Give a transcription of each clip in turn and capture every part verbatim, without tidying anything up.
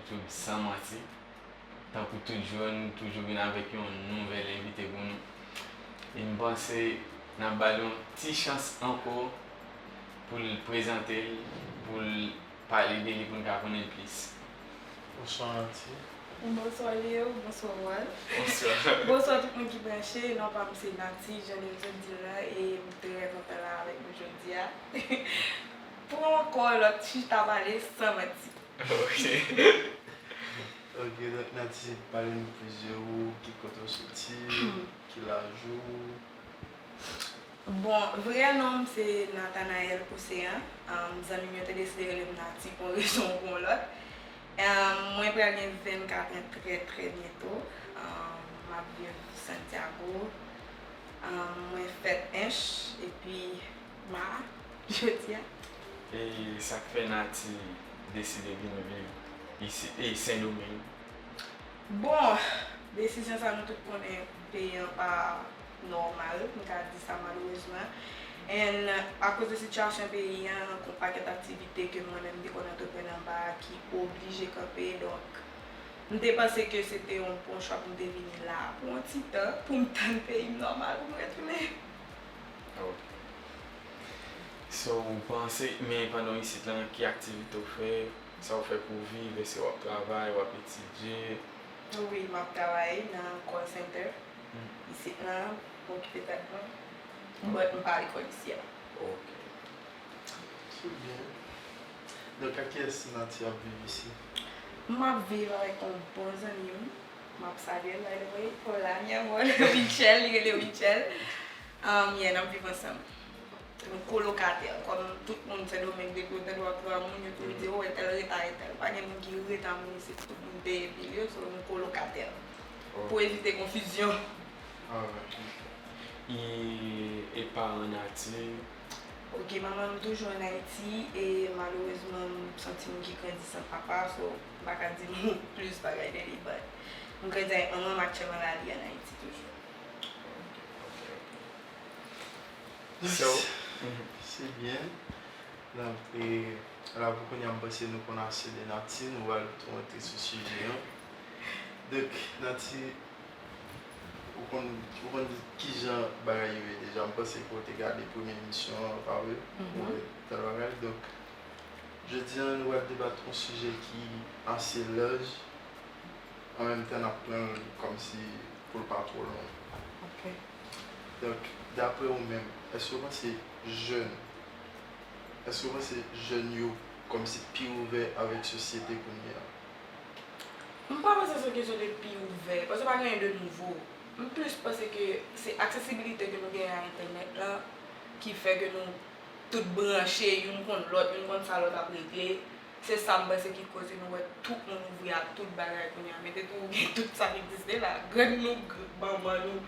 YouTube San Manti. Tankou tout jou, nou toujou vin avèk yon nouvèl envite pou nou. E m panse n ap ba l yon ti chans ankò pou l prezante l, pou l pale de li, pou n ka konnen l plis. Bonswa, Naty. Bonswa, Léo. Bonswa, Wal. Bonswa. Bonswa tout moun ki branche. Non pa m se Naty, jan Léo sot di l la, e m trè kontan la avèk nou jodi a. Pou ankò lòt chita pale san manti. Ok. Ok, donk Naty, pale nou plis de ou, ki kote w soti, ki laj ou? Bon, vrè non m se Nathanaëlle Océan. Ahn, zanmi m yo te deside rele m Naty pou yon rezon ou pou yon lòt. Ahn, mwen pral gen vennkat an trè, trè byento. Ahn, m ap viv Santiago. Ahn, mwen fèt Ench, epi m a jodi a. E sa k fè Naty deside vin viv isi, e Sendomeng? Bon, desizyon sa nou tout konnen peyi an pa nòmal, m ka di sa malerezman. And akoz de sitiyasyon peyi an, gon pakèt aktivite ke mwen menm m te konn antreprann anba a ki oblije kanpe, donk m te panse ke se te yon bon chwa pou m te vini la pou yon ti tan, pou m tann peyi m nòmal, pou m retounen. Ok. So, ou panse, men pandan w isit lan, ki aktivite w fè? Sa w fè pou w viv? Èske w ap travay, w ap etidye? Wi, m ap travay nan call center. Hmm. Isit lan, m okipe tèt mwen. But m pa lekòl isi a. Ok. Se byen. Donk, ak kiyès Naty ap viv isi? M ap viv avèk yon bon zanmi m. M ap salye l, by the way. Hola, mi amor. Winchelle, li rele Winchelle. Um, yeah, n ap viv ansanm. Nou kolokatè. Kòm tout moun Sendomeng, depi yo tande w ap viv ak moun, yo toujou di, "Oh, entèl reta entèl." Pa gen moun ki reta moun isit, tout moun peye bil yo, so nou kolokatè. Ok. Pou evite konfizyon. Alright. E, e paran Naty? Ok, manman m toujou ann Ayiti, e malerezman, m se yon timoun ki grandi san papa, so m pa ka di nou plis bagay de li, but m grandi avèk manman m, aktyèlman la li ann Ayiti toujou. Ok, ok, ok. So, mhm. Se byen. Donk, e, la pou kounye a, m panse nou konn ase de Naty, nou pral tou rantre sou sijè an. Donk, Naty, ou konn, ou konn kijan bagay yo ye deja. M panse ke w te gade premye emisyon an, pa vre? Mhm. Ou wè tèl bagay. Donk, jodi a, nou pral debat yon sijè ki ase laj. An menm tan, n ap pran l kòmsi pou l pa twò long. Ok. Donk, daprè ou menm, èske w panse jèn, èske w panse jèn yo kòmsi pi ouvè avèk sosyete kounye a? M pa panse se yon kesyon de pi ouvè, paske pa gen anyen de nouvo. M plis panse ke se aksesibilite ke nou genyen a entènèt lan ki fè ke nou tout branche, youn konn lòt, youn konn sa lòt ap regle. Se sa m panse ki koze nou wè tout moun ouvri a tout bagay kounye a. Mete tou ou gen tout sa k egziste la. Grann nou, gr-, manman nou,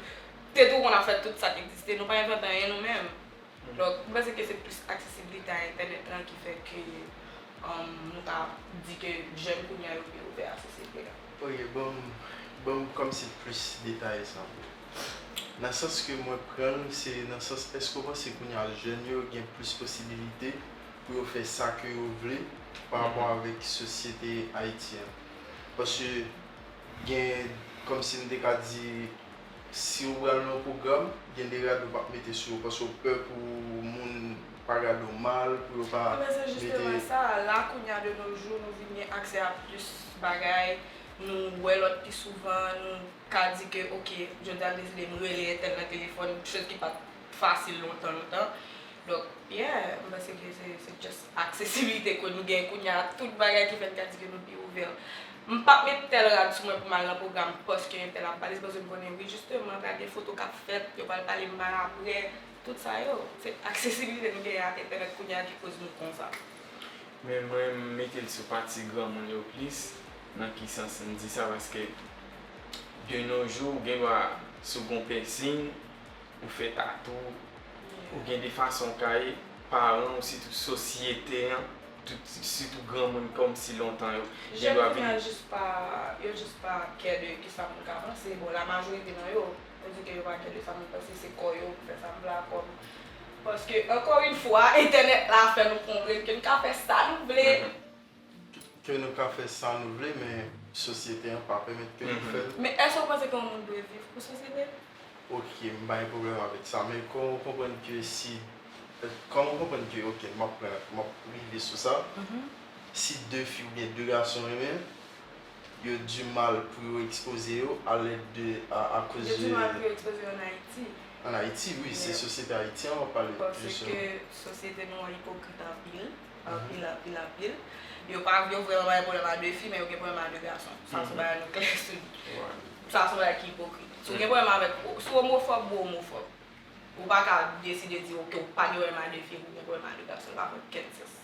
te tou konn ap fè tout sa k egziste. Nou pa envante anyen nou menm. Donk, m panse ke se plis aksesibilite a entènèt lan ki fè ke, um, nou ka di ke jèn kounye a yo pi ouvè a sosyete a. Ok, ban m, ban m kòmsi plis detay sa. Nan sans ke mwen pran l, se nan sans, èske w panse kounye a jèn yo gen plis posibilite pou yo fè sa ke yo vle pa rapò avèk sosyete Ayiti an? Paske gen, kòmsi m te ka di, si w pral nan yon pwogram, gen de rad yo p ap mete sou yo, paske yo pè pou moun pa gade w mal, pou yo pa mete. Ebyen, se jisteman sa, la kounye a de nos jours, nou vin gen aksè a plis bagay, nou wè lòt pi souvan, nou ka di ke, ok, jodi a m deside m rele entèl nan telefòn, choz ki pa t fasil lontan, lontan. Donk, yeah, m panse ke se, se just aksesibilite ke nou gen kounye a, tout bagay ki fè n ka di ke nou pi ouvè. M p ap met tèl rad sou mwen pou m al nan pwogram paske entèl ap pale, se paske m konnen, wi, jisteman, pral gen foto k ap fèt, yo pral pale m mal apre, tout sa yo. Se aksesibilite nou gen a entènèt kounye a ki koz nou konsa. Men mwen, m mete l sou pati granmoun yo plis. Nan ki sans m di sa? Paske, de nos jours, ou gen dwa, si w gen yon piercing, ou fè tatou, ou gen de fason w ka ye, paran w, sitou sosyete an, tout, sitou granmoun kòmsi lontan yo, gen dwa vin. Jèn kounye a jis pa, yo jis pa kè de kisa moun ka panse. Bon, lamajorite nan yo, yo di ke yo pa kè de sa moun panse, se kò yo pou fè sa m vle a kò m. Paske, encore une fois, entènèt la fè nou konprann ke n ka fè sa nou vle. Mhm. ke nou ka fè sa nou vle, men sosyete an pa pèmèt ke nou fè l. Men èske w panse ke yon moun dwe viv pou sosyete? Ok, m pa gen pwoblèm avèk sa, men kòman w konprann ke si, kòman w konprann ke, ok, m ap pran, m ap rive sou sa, si de fi oubyen de gason renmen, yo di mal pou yo ekspoze yo alèd de, a, akoz de. Yo di mal pou yo ekspoze yo ann Ayiti. Ann Ayiti, wi, se sosyete ayityen an w ap pale, jisteman. Paske sosyete nou an ipokrit anpil. Anpil, anpil, anpil. Yo pa, yo vrèman pa gen pwoblèm a de fi, men yo gen pwoblèm a de gason. Sa se yon bagay nou klè sou li. Sa se yon bagay ki ipokrit. Si w gen pwoblèm avèk, si w omofòb, ou omofòb. Ou pa ka deside di, ok, ou pa gen pwoblèm a de fi, ou gen pwoblèm a de gason. Li pa fè okenn sans.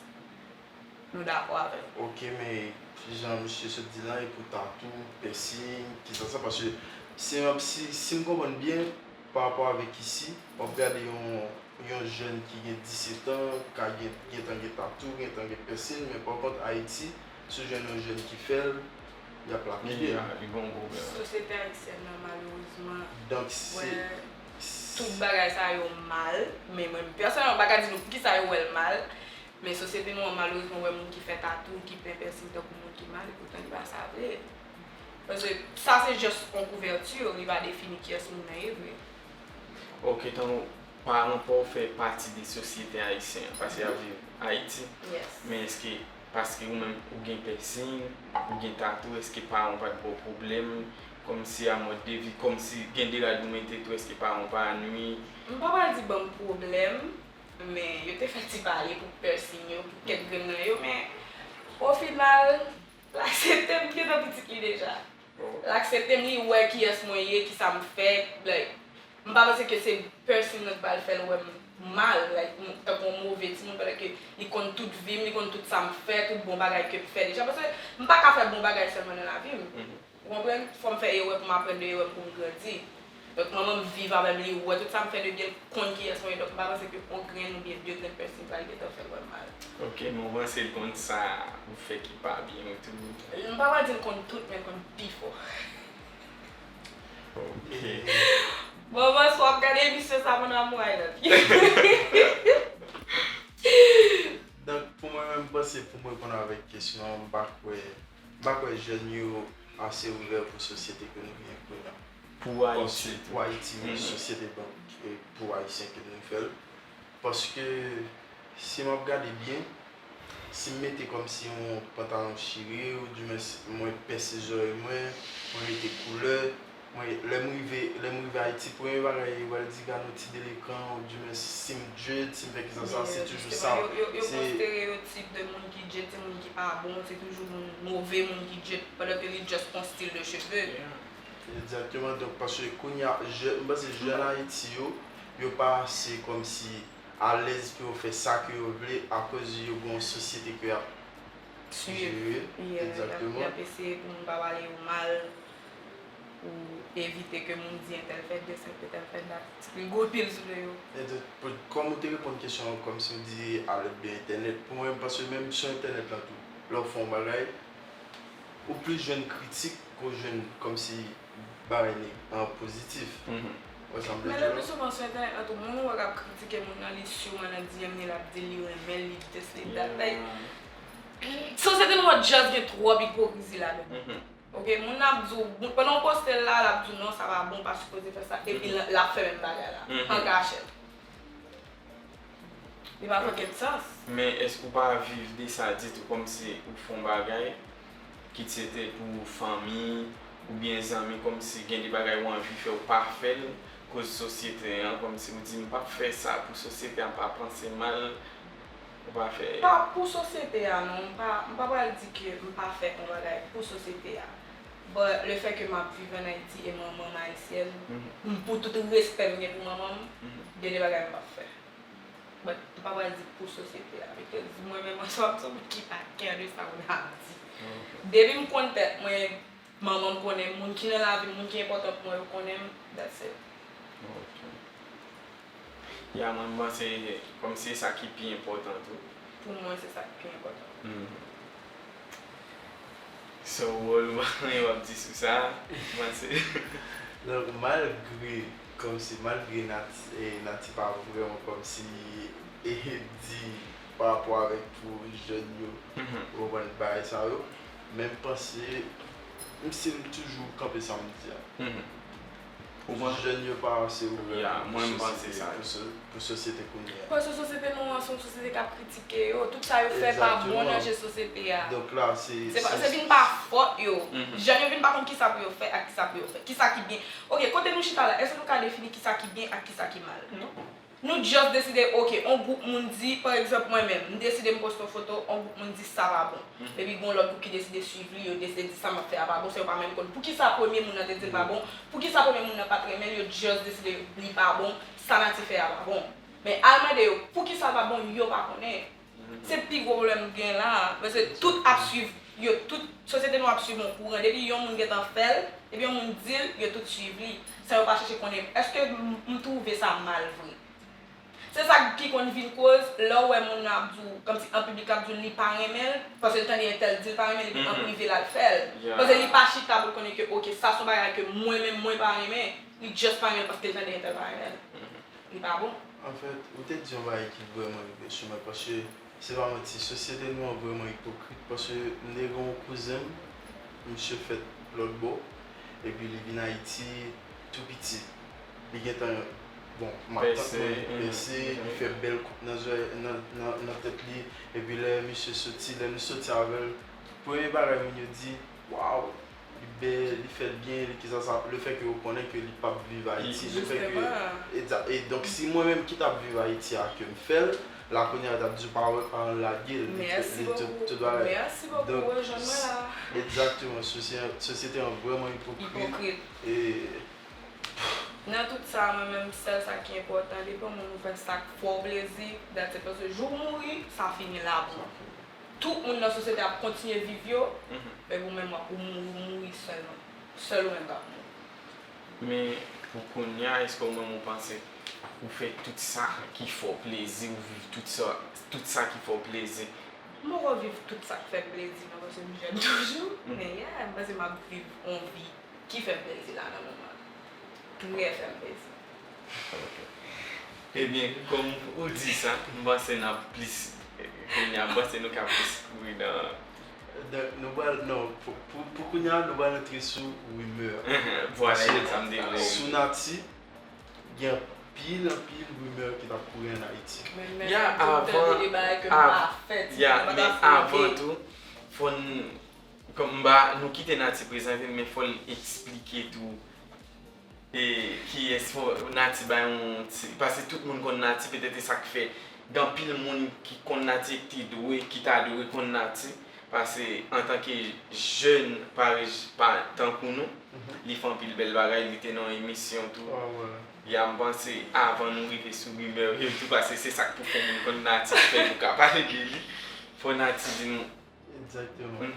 Nou dakò avè l. Ok, men jan misye sot di la, e pou tatou, pèsin, kisa sa, paske si, si, si m konprann byen, pa rapò avèk isi, w ap gade yon, yon jèn ki gen disetan, ka gen, gentan gen tatou, gentan gen pèsin, men pa kont Ayiti, si w jwenn yon jèn ki fè l, y ap lapide l. Li gen yon pwoblèm. Sosyete ayisyèn nan, malerezman, wè tout bagay sa yo mal, men mwen, pèsonèlman, m pa ka di nou poukisa yo wè l mal, men sosyete nou an, malerezman, wè moun ki fè tatou, ki fè pèsin tankou moun ki mal, epoutan li pa sa vre. Paske sa se just yon kouvèti, li pa defini kiyès moun nan ye vre. Ok, tankou paran pa w fè pati de sosyete ayisyen an, paske y ap viv Ayiti. Men èske paske ou menm ou gen pèsin, ou gen tatou, èske paran w pa t ba w pwoblèm, kòmsi a mòd de vi, kòmsi gen de rad ou mete tou, èske paran w pa nwi? M pa pral di ban m pwoblèm, men yo te fè ti pale pou pèsin yo, pou kèk grenn nan yo, men ofinal, l aksepte m, m gentan pitit li deja. L aksepte m, li wè kiyès mwen ye, kisa m fè, like, m pa panse ke se pèsonn nan ki pral fè l wè m mal, like, m, tankou yon move timoun, pandan ke li konn tout vi m, li konn tout sa m fè, tout bon bagay ke m fè deja, paske m pa ka fè bon bagay sèlman nan lavi m. Ou konprann? Fò m fè erè pou m aprann de erè m pou m grandi. Donk, manman m viv avè m, li wè tout sa m fè depi l konn kiyès mwen ye. Donk, m pa panse ke yon grenn oubyen de grenn pèsonn pral gentan fè l wè m mal. Ok, men w panse l konn sa ou fè ki pa byen ou tou? M pa pral di l konn tout, men l konn pi fò. Ok. Bon, bonswa, w ap gade emisyon sa pandan m wè l. Donk, pou mwen menm, m panse pou m reponn avèk kesyon an, m pa kwè M pa kwè jèn yo ase ouvè pou sosyete ke nou gen kounye a. Pou Ayiti. Pou Ayiti, wi, sosyete, donk, e pou Ayisyen ke nou fè l. Paske, si m ap gade byen, si m mete kòmsi yon pantalon chire, oudimwens mwen pèse zòrèy mwen, mwen mete koulè, Mwen, lè m rive, lè m rive Ayiti, premye bagay yo pral di, gad yon ti delekan, oudimwens si m dread, si m fè kisa sa, se toujou sa. Yo, yo, yo gen yon estereyotip de moun ki dread, se moun ki pa bon, se toujou moun move, moun ki dread, pandan ke li just yon stil de cheve. Egzakteman, donk, paske kounye a, jè, m panse jèn Ayiti yo, yo pa ase kòmsi alèz pou yo fè sa ke yo vle, akoz yo gen yon sosyete ke y ap jere. Egzakteman. Y ap eseye pou moun pa pale yo mal. Pou evite ke moun di entèl fè de, sa ke tèl fè dat, li gwo pil sou do yo. Entè, pou, kòm ou te reponn kesyon an, kòmsi w di alèd de entènèt, pou mwen, paske menm sou entènèt la tou, lè w fè yon bagay, ou plis jwenn kritik ke w jwenn kòmsi bagay neg-, an pozitif. Ou wè sa m vle di w la? Men le pli souvan sou entènèt la tou, moun ou wè k ap kritike moun nan, li siman nan D M li, l ap di l li renmen l, li deteste dat. Like, sosyete nou an just gen twòp ipokrizi ladan l. Ok, moun nan ap di w, moun, pandan w poste l la, l ap di w non, sa pa bon, w pa sipoze fè sa, epi l, l ap fè menm bagay la, an kachèt. Li pa fè okenn sans. Men èske w pa viv de sa ditou, kòmsi ou fè yon bagay, kit se te pou fanmi, oubyen zanmi, kòmsi gen de bagay ou anvi fè, ou pa fè l, koz sosyete an, kòmsi ou di, m p ap fè sa pou sosyete an pa panse mal, Ou pa fè. Pa pou sosyete a non, m pa, m pa pral di ke m pa fè yon bagay pou sosyete a. But le fait que m ap viv ann Ayiti e manman m ayisyèn, m pou tout respè m gen pou manman m, gen de bagay m p ap fè. But m pa pral di pou sosyete a, because mwen menm an swa m se yon moun ki pa care de sa moun ap di. Depi m konn tèt mwen, Manman m konnen m, moun ki nan lavi m, moun ki enpòtan pou mwen yo konnen m, that's it. Ok. Ya, mwen, m panse kòmsi se sa ki pi enpòtan tou. Pou mwen, se sa ki pi enpòtan. So, wòl ou pa gen w ap di sou sa, m panse. Donk, malgre, kòmsi, malgre nati, e, nati pa vrèman kòmsi, e, di pa rapò avèk pou jèn yo, ou konprann, bagay sa yo. Men m panse, m still toujou kanpe sa m di a. Pou jèn yo pa se ouvè pou sosyete, pou so- pou sosyete kounye a. Paske sosyete nou an se yon sosyete k ap kritike yo. Tout sa yo fè pa bon nan je sosyete a. Donk la, se, se, se vin pa fòt yo. Jèn yo vin pa konn kisa pou yo fè ak kisa pou yo fè. Kisa ki byen. Ok, kote nou chita la, èske nou ka defini kisa ki byen ak kisa ki mal? Non. Nou just deside, ok, yon gwoup moun di, pa egzanp, mwen menm, m deside m poste yon foto, yon gwoup moun di sa pa bon. Epi gen yon lòt gwoup ki deside swiv li, yo deside di sa m ap fè a pa bon, san yo pa menm konn poukisa premye moun nan te di l pa bon, poukisa premye moun nan pa t renmen l, yo just deside li pa bon, sa Nati fè a pa bon. Men al mande yo poukisa l pa bon, yo pa konnen. Se pi gwo pwoblèm nou gen la, paske tout ap swiv, yo tout, sosyete nou ap swiv yon kouran. Depi yon moun gentan fè l, depi yon moun di l, yo tout swiv li, san yo pa chèche konnen, èske m, m twouve sa mal vre? Se sa ki konn vin koz, lè w wè moun nan ap di w, kòmsi an piblik ap di w li pa renmen l, paske l tande entèl di l pa renmen l, epi an prive l al fè l. Paske li pa chita pou l konnen ke, ok, sa se yon bagay ke mwen menm, mwen pa renmen, li just pa renmen l paske l tande entèl pa renmen l. Li pa bon. Anfèt, ou te di yon bagay ki vrèman rive sou mwen, paske se pa manti, sosyete nou an vrèman ipokrit, paske m te gen yon kouzen m, misye fèt lòt bò, epi li vin Ayiti tou piti. Li gentan, bon, matant mwen, li pèse, li fè bèl koup nan zòrèy, nan, nan, nan tèt li, epi lè misye soti, lè nou soti avè l, premye bagay moun yo di, waw, li bèl, li fèt byen, li kisa sa, lefètke yo konnen ke li p ap viv Ayiti, lefètke, e, e donk si mwen menm ki t ap viv Ayiti a ke m fè l, la kounye a yo t ap di w pa wè paran l lage l, li tout, li tout, tout bagay. Donk, egzakteman, sosyete an vrèman ipokrit. E, nan tout sa, mwen menm, sèl sa ki enpòtan, depi yon moun ou fè sa k fè w plezi, that's it, paske jou w mouri, sa fini la pou ou. Tout moun nan sosyete ap kontinye viv yo, epi ou menm w ap, ou mouri, ou mouri sèlman. Sèl ou menm k ap mouri. Men, pou kounye a, èske ou menm ou panse ou fè tout sa ki fè w plezi, ou viv tout sa, tout sa ki fè w plezi? M poko viv tout sa k fè m plezi, non, paske m jèn toujou. Men, yeah, m panse m ap viv yon vi ki fè m plezi la nan moman. Trè fè m plezi. Ok. Ebyen, kòm ou di sa, m panse n ap plis, kounye a, m panse nou ka plis kouri nan. Donk, nou pral, non, pou, pou, pou kounye a, nou pral antre sou rimè. Vwala, e sa m te vle. Sou Nati, gen anpil, anpil rimè ki t ap kouri ann Ayiti. Ya, avan, ya, men avan tou, fò n, kòm m ba, nou kite Nati prezante l, men fò l eksplike tou e, kiyès fò Nati bay yon ti, paske tout moun konn Nati, petèt e sa k fè gen anpil moun ki konn Nati e ki te dwe, ki ta dwe konn Nati, paske antanke jèn parèy pa tankou nou, li fè anpil bèl bagay, li te nan yon emisyon tou. Ya, m panse avan nou rive sou rimè yo tou, paske se sa k pou fè moun konn Nati, fè nou ka pale de li, fò Nati di nou. Egzakteman.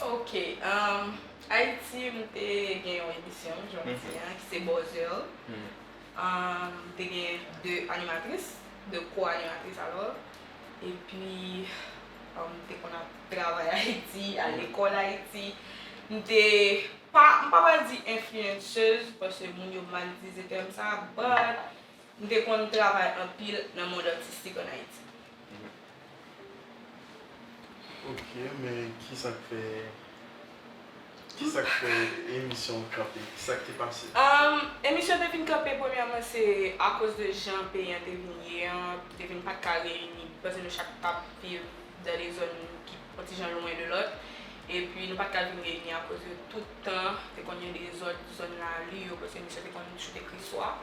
Ok, um, Ayiti, m te gen yon emisyon, jan w di an, ki se Buzzer. Um, m te gen de animatris, de ko-animatris alò. Epi, um, m te konn ap travay Ayiti, al lekòl Ayiti. M te pa, m pa pral di enfliyansèz, paske moun yo mal itilize tèm sa, but M te konn travay anpil nan mond atistik ann Ayiti. Ok, men kisa k fè, kisa k fè emisyon an kanpe? Kisa k te pase? Um, emisyon te vin kanpe, premyèman, se akoz de jan peyi an te vin ye an, te vin pa t ka reyini, paske nou chak t ap viv dans des zones ki yon ti jan lwen de lòt. Epi nou pa t ka vin reyini akoz de tout tan, te konn gen dezòd zòn Lali yo, paske misye te konn choute Kriswa.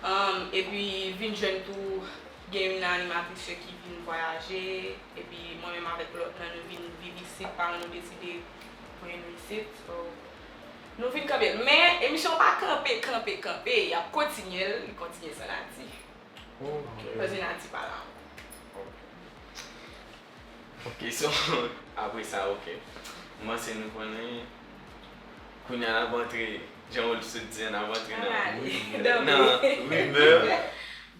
Um, epi vin jwenn tou, gen youn nan animatris yo ki vin vwayaje, epi mwen menm avèk lòt lan, nou vin viv isit, paran nou deside voye nou isit. So, nou vin kanpe l. Men, emisyon an pa kanpe, kanpe, kanpe. Y ap kontinye l, li kontinye san Nati. Ok. Paske Nati pa la ankò. Ok. Ok, so, apre sa, ok. M panse nou konnen, kounye a n ap antre, jan w sot di a, n ap antre nan, nan rimè.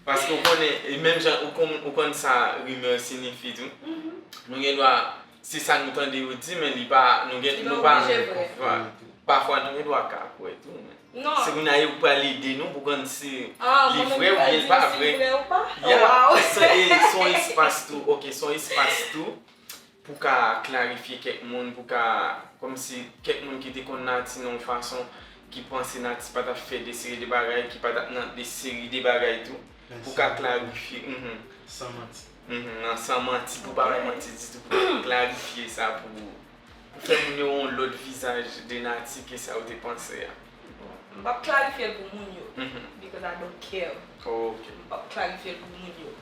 Paske w konnen, e menm jan ou konn, ou konn sa rimè siyifi tou. Nou gen dwa, se sa nou tande yo di, men li pa, nou gen, nou pa, vwala. Pafwa nou gen dwa ka kwè tou, men. Non. Se moun yo pral ede nou pou konn si Ah, li mwen vre menm oubyen pral li di pa nou si vre. Vre ou pa? Ya, Wow. se e, se yon espas tou, ok, se yon espas tou pou ka klarifye kèk moun, pou ka, kòmsi kèk moun ki te konn Nati nan yon fason, ki panse Nati pa t ap fè de seri de bagay, ki pa t ap nan de seri de bagay tou, pou ka klarifye. Mhm. San manti. Mhm, nan san manti, pou pa bay manti ditou, pou klarifye sa, pou, pou fè moun yo yon lòt vizaj de Nati ke sa yo te panse a. M p ap klarifye l pou moun yo. Mhm. Because I don't care. Ok. M p ap klarifye l pou moun yo.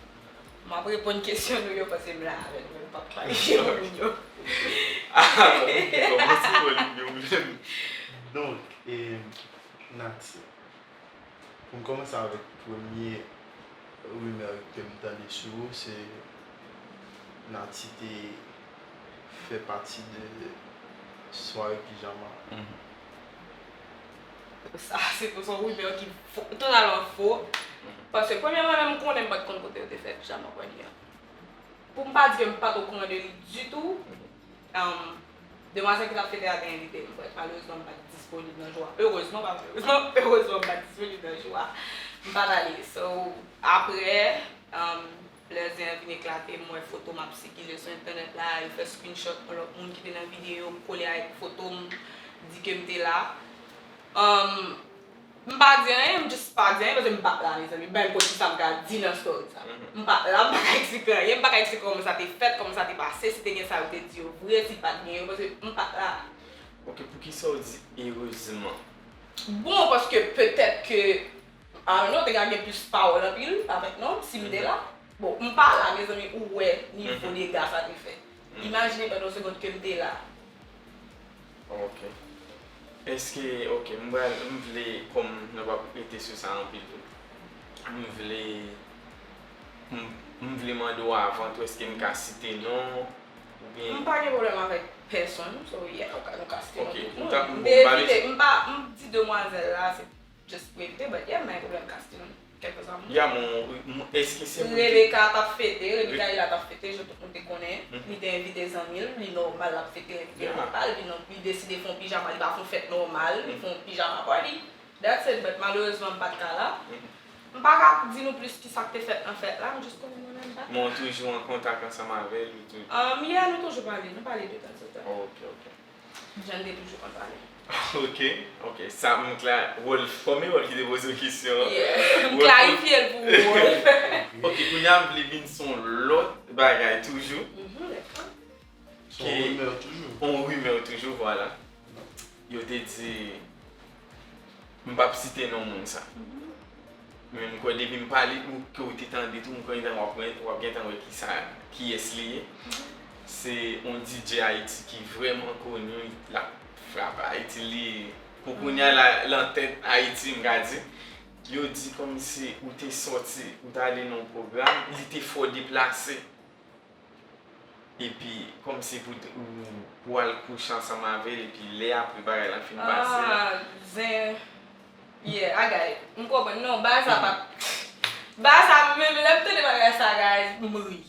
M ap reponn kesyon nou yo paske m la avè nou, men m p ap klarifye pou moun yo. Ah, ok, bon, se bon, li menm. Donk, e, Nati. Pou m kòmanse avèk premye rimè ke m tande sou ou, se Nati te fè pati de sware pijama. Mhm. Sa, se tou son rimè ki fo, totalman fo. Paske premyèman, menm m konnen m pa t konn kote yo te fè pijama pwèdi an. Pou m pa di ke m pa t okouran de li ditou, um, demwazèl ki t ap fete a te envite m, but malerezman m pa t disponib nan jou a. Erezman, pa malerezman, erezman m pa t disponib nan jou a. M pa t ale. So, apre, um, lè zen an vin eklate, m wè foto m ap sikile sou entènèt la, yo fè screenshot yon lòt moun ki te nan videyo, m kole avèk foto m, di ke m te la. Um, M pa di anyen, m just pa di anyen, paske m pa t la, mezanmi. Ban m konn kisa m ka di nan story sa. M pa t la, m pa ka eksplike anyen, m pa ka eksplike kòman sa te fèt, kòman sa te pase, si te gen sa yo te di yo vre, si pa t gen yo, paske m pa t la. Ok, poukisa w di erezman? Bon, paske petèt ke, I don't know, te ka gen plis pawòl anpil avèk non m, si m te la. Bon, m pa la, mezanmi, ou wè nivo dega sa te fè. Imajine pandan yon segond ke m te la. Ok. Èske, ok, m pral, m vle, kòm nou p ap rete sou sa anpil tou, m vle, m, m vle mande w avan tou, èske m ka site non, oubyen? M pa gen pwoblèm avèk pèsonn, so yeah, ou ka, nou ka site non Ok, tout ou moun. ta, M bon, te ba evite, m- m pa, m di demwazèl la, se just pou evite, but yeah, m pa gen pwoblèm ka site non kèlkeswa moun. Ya, bon, m, èske se moun ki Rebecca t ap fete, Rebecca Ila t ap fete, jan tout moun te konnen. Li te envite zanmi l, li nòmal l ap fete, envite papa l, epi non, li deside fè yon pijama, li pa fè yon fèt nòmal, li fè yon pijama party. That's it, but malerezman m pa t ka la. M pa ka di nou plis ki sa k te fèt nan fèt la, m just konnen mwen menm m pa t la. Men w toujou an kontak ansanm avè l, ou tou? Um, yeah, nou toujou pale, nou pale de tanzantan. Ok, ok. Jan n te toujou konn pale. Ok, ok. Sa m kla, Wolf, premye Wolf ki te poze w kesyon an. Yeah. M klarifye l pou ou, Wolf. Ok, kounye a m vle vin sou yon lòt bagay toujou. Mhm, let's go. Se yon rimè toujou. Yon rimè toujou, vwala. Yo te di, m p ap site non moun sa. Men m kwè depi m pale ou ke w te tande tou, m kwè w ap, w ap gentan wè ki sa, kiyès li ye. Se yon D J Ayiti ki vrèman koni, l ap frape Ayiti, li pou kounye a la, l an tèt Ayiti, m ka di. Yo di kòmsi ou te sòti, ou t ale nan yon pwogram, li te fè w deplase. Epi, kòmsi pou, ou, ou al kouche ansanm avè l, epi lè apre bagay lan fin pase. Ah, zen. Yeah, I got it. M konprann. Non, bagay sa pa. Bagay sa, menm lè m tande bagay sa, guys, m ri.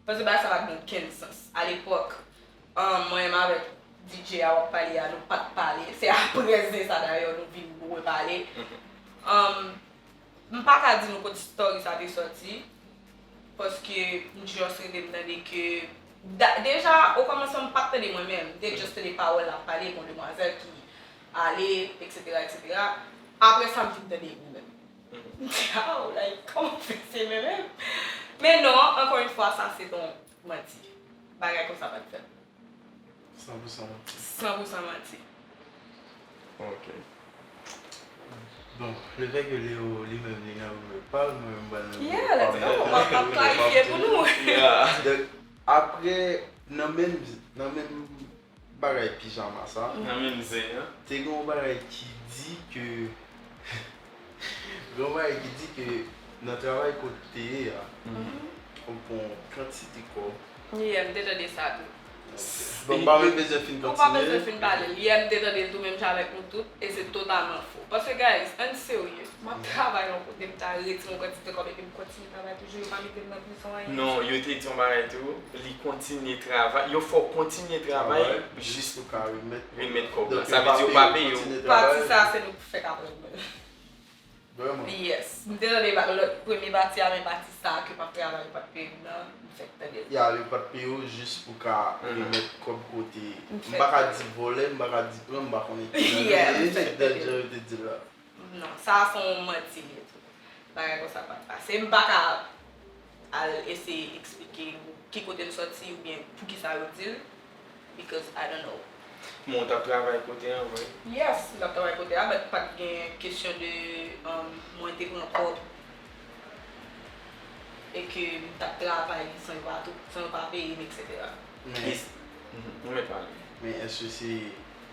Paske bagay sa pa t gen okenn sans. Alepòk, um, mwen menm avèk D J a w ap pale a, nou pa t pale. Se apre zen sa, dayè, nou vin repale. Um, M pa ka di nou kot story sa te sòti, paske m just rete m tande ke, da- deja, okòmansman m pa t tande mwen menm, m te just tande pawòl l ap pale, bon, demwazèl ki ale, etsetera, etsetera. Apre sa, m vin tande mwen menm. M di, aw, like, kòman w fè se mwen menm? Men non, ankò yon fwa, sa se yon manti. Bagay konsa pa t fèt. San pou san manti. San pou san manti. Ok. Donk, lefètke Leo li menm li nan rimè pa l, mwen menm m pral nan rimè Yeah, let's pa m. go. M ap, m ap klarifye pou nou. Yeah. Donk, apre, nan menm, nan menm bagay pijama sa, Nan menm zen an. Te gen yon bagay ki di ke, gen yon bagay ki di ke nan travay kote w te ye a, ou pran yon kantite kòb. Yeah, m te tande sa tou. Bon, m pa menm bezwen fin Ou pa bezwen kontinye. Fin pale l. Yeah, m te tande l tou menm jan avèk nou tout, e se totalman fo. Paske, guys, ann serye. M ap travay yon kote, m ta retire yon kantite kòb epi m kontinye travay toujou, yo pa mete m nan prizon anyen. Non, yo te di yon bagay tou, li kontinye travay, yo fè w kontinye travay jis pou ka remèt kòb la. Sa vle di yo pa peye w. Pati sa se nou k fèk aprann mwen. Vrèman. Yes. M te tande lòt premye pati a, men pati sa ke m ap travay yo pa t peye m nan, m fèk tande l. Ya, yo pa t peye w jis pou ka remèt kòb kote. M pa ka di vòlè, m pa ka di pran, m pa konnen ki jan yo te di l la. Non, sa a se yon manti li ye tou. Bagay konsa pa t pase. M pa ka al eseye eksplike ki kote l sòti oubyen poukisa yo di l, because I don't know. Men w t ap travay kote an vre? Yes, m t ap travay kote a, but pa t gen kesyon de um, mwen te pran kòb e ke m t ap travay san yo pa, san yo pa peye m, etsetera. Men, mhm, ou mèt pale. Men èske se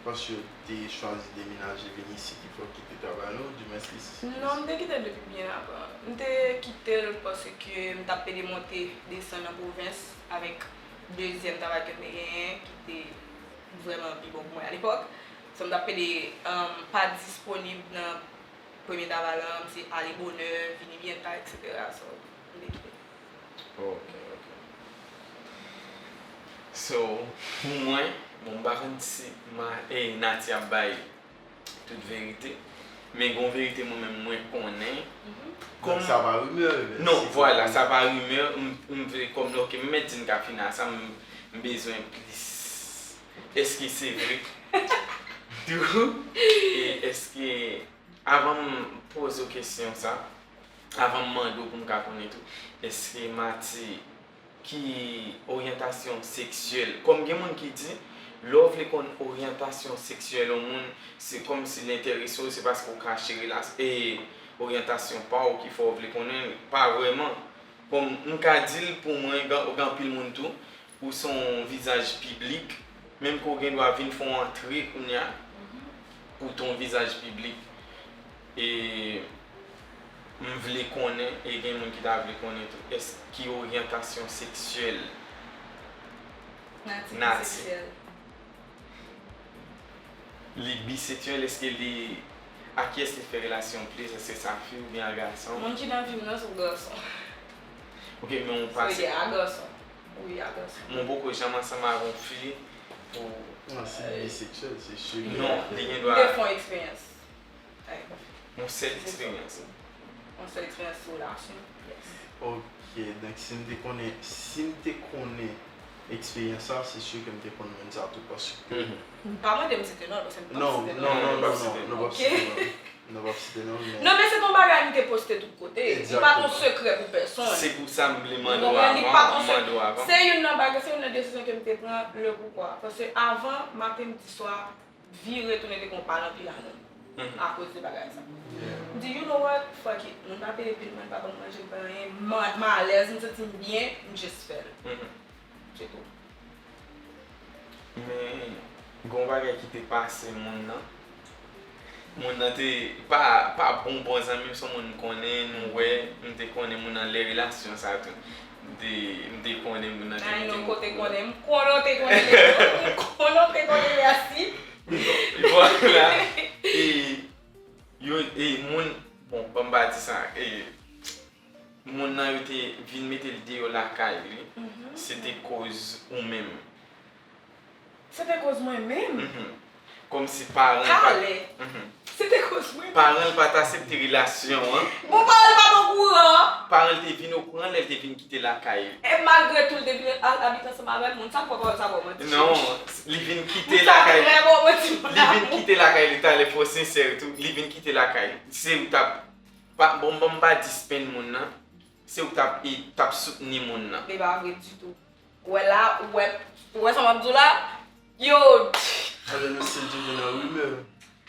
paske w te chwazi demenaje vin isit ki fè w kite travay la, oudimwens ki si? Non, m te kite l depi byen avan. M te kite l paske m t ap pede monte desann nan pwovens avèk dezyèm travay ke m te genyen, ki te vrèman pi bon pou mwen alepòk. So, m t ap pede um, pa disponib nan premye travay la, m se ale bonè, vini byen ta, etsetera. So, m te kite. Ok, ok. So, pou mwen, bon, m pa konn si ma, eh, Naty ap bay tout verite, men gon verite mwen menm mwen konnen. Donk sa pa rimè, men non, vwala, sa pa rimè, m, m vle kòm, ok, m mèt di n ka fini a sa, m, m bezwen plis. Èske se vre? Tou? E èske, avan m poze w kesyon sa, avan m mande w pou m ka konnen tou, èske Mati ki oryantasyon seksyèl? Kòm gen moun ki di, lè w vle konn oryantasyon seksyèl yon moun, se kòmsi l enterese w, se paske w kache relas-, e oryantasyon pa w ki fè w vle konnen l. Pa vrèman. Kòm m ka di l pou mwen, gen, gen anpil moun tou, ou se yon vizaj piblik, menm ke w gen dwa vin fè yon antre kounye a, ou te yon vizaj piblik. E m vle konnen, e gen moun ki ta vle konnen tou, èske ki oryantasyon seksyèl Naty? Naty biseksyèl. Li biseksyèl, èske li, a kiyès li fè relasyon plis, èske se a fi oubyen a gason? Moun ki nan vi m nan se yon gason. Ok, men ou pase. So, yeah, a gason. Wi, a gason. Men ou poko janm ansanm avè yon fi pou. Non, si l biseksyèl, se sure. Non, li gen dwa. M te fè yon eksperyans. Yon sèl eksperyans. Yon sèl eksperyans sou relasyon. Yes. Ok, donk si m te konnen, si m te konnen eksperyans sa, se sure ke m te konn moun sa tou, paske. Mhm. Pa mande m site non l, paske m p ap site non l. Non, non, non, non, non, nou p ap site non l. Nou p ap site non l, men. Non, men se t yon bagay m te poste tout kote. Li pa t yon sekrè pou pèsonn. Se pou sa m vle mande w avan, m mande w avan. Se youn nan bagay, se youn nan desizyon ke m te pran, le poukwa. Paske avan, maten, midi, swa, vi retounen te gen yon pa l anpil a moun akoz de bagay sa. M di, you know what, fuck it. Moun pa peye bil mwen, pa ban m manje, pa anyen. M, m alèz, m santi m byen, m just fè l. Se tou. Men, gen yon bagay ki te pase moun nan. Moun nan te, pa, pa bon bon zanmi m, se yon moun m konnen, nou wè, m te konnen moun nan lè relasyon sa tou. M te, m te konnen moun nan te mete m. Ay, non, kote konnen, m konnen w te konnen, m konnen w te konnen, mèsi. Vwala. E, yo, e, moun, bon, ban m pa di sa, e, moun nan yo te vin mete l deyò lakay li, se te koz ou menm. Se te koz mwen menm? Mhm. Kòmsi paran l pa t. Talè. Mhm. Se te koz mwen menm. Paran l pa t aksepte relasyon an. Bon, paran l pa t okouran. Paran l te vin okouran lè l te vin kite lakay li. E malgre tou, l te vin al abite ansanm avè l, moun sa k fè pawòl sa ba w manti. Non, li vin kite lakay li. Li vin kite lakay li talè, fò sensè tou. Li vin kite lakay li. Se ou t ap, pa, bon, bon, m pa dispenn moun nan. Se ou k t ap, e, t ap soutni moun nan. Li pa vre ditou. Ou wè la, ou wè, ou wè sa m ap di w la? Yo! Alò nou still toujou nan rimè.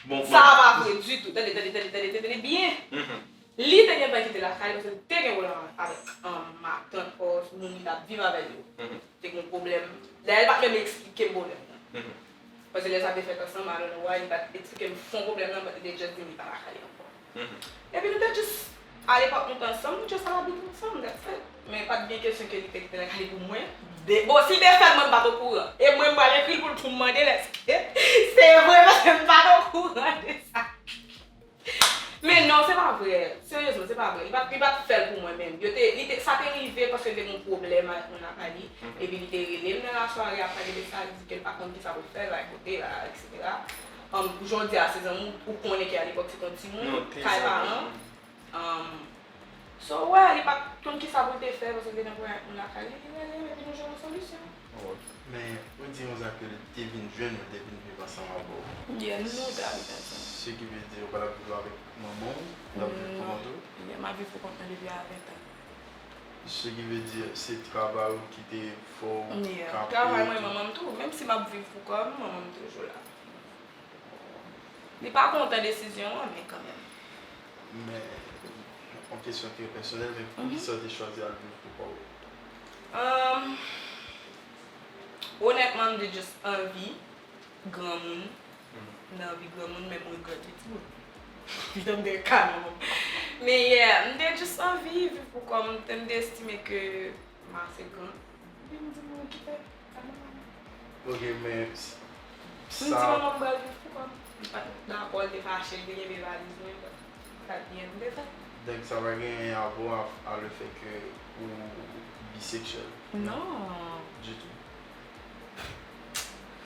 Bon, sa pa vre ditou. Tande, tande, tande, tande, tande byen. Mhm. Li te gen dwa kite lakay li paske li te gen pwoblèm avèk, um, matant, or, moun li t ap viv avè l yo. Mhm. Te gen pwoblèm. Dayè, li pa t menm eksplike m pwoblèm nan. Mhm. Paske lè sa te fèt ansanm, I don't know why, li pa t eksplike m fon pwoblèm nan, but li te just di m li pa lakay li ankò. Mhm. Epi nou te just, alepòk nou te ansanm, nou just al abite ansanm, that's it. Men pa t gen kesyon ke li te kite lakay li pou mwen. De, bon, si l te fè l, mwen m pa t okouran. E mwen m pral ekri l pou l, pou m mande l èske se vre, paske m pa t okouran de sa. Men Non, se pa vre. Seryezman, se pa vre. Li pa t, li pa t fè l pou mwen menm. Yo te, li te, sa te rive paske li te gen yon pwoblèm avèk moun lakay li. Epi li te rele m nan lasware ap pale de sa, li di ke l pa konn kisa pou l fè, like, kote la, etsetera. Um, jodi a, se zanmi w, ou konnen ke alepòk se t yon timoun, kay paran. Um, so, wè, li pa t konn kisa pou l te fè, paske l te nan pwoblèm avèk moun lakay li, li rele m, epi nou jwenn yon solisyon. Men, ou di konsa ke li te vin jwenn ou, li te vin viv ansanm avè w. Yeah, nou te abite ansanm. Ce qui veut dire ou pa t ap viv avèk manman w, ou t ap viv pou kont ou? Yeah, m ap viv pou kont mwen depi a ven tan. Ce qui veut dire se travay ou ki te fè w Yeah, travay mwen, manman m tou. Menm si m ap viv pou kò m, manman m toujou la. Li pa kontan desizyon an, men kanmenm. Men, yon kesyon ki pèsonèl, men poukisa w te chwazi al viv pou kò w? Ahn, Onètman, m te just anvi granmoun. M te anvi granmoun, men m regrèt li timoun. Pitan m te ka non. Men yeah, m te just anvi viv pou kò m, m te, m te estime ke m ase gran. Epi m di, bon, kite, sa nòmal. Ok, men M di manman m pral viv pou kò m. Li pa t dakò, li te fache, li te kenbe valiz mwen, but m pa t gen pou m te fè. Donk sa pa gen anyen a wè a, a le fait que ou biseksyèl? Non. Ditou.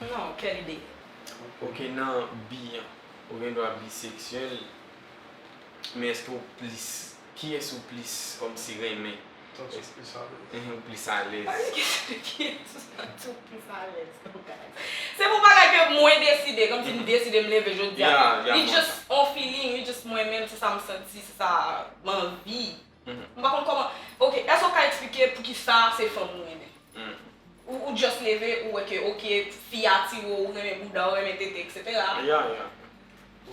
Non, quelle idée. Ok, nan bi an, ou gen dwa biseksyèl, men èske ou plis, kiyès ou plis kòmsi renmen? Santi w plis alèz. Ehe, ou plis alèz. Pa gen kesyon de kiyès ou santi w plis alèz, non, guys. Se pou bagay ke mwen deside, kòmsi m deside m leve jodi a. Yeah, yeah, Li mwen. Just on feeling, li just mwen menm, se sa m santi, se sa m anvi. Mhm. M pa konn kòman. Ok, èske w ka eksplike poukisa se fanm ou renmen? Mm. Ou, ou just leve, ou wè ke, ok, fi atire w, ou renmen bouda, ou renmen tete, etsetera. Yeah, yeah.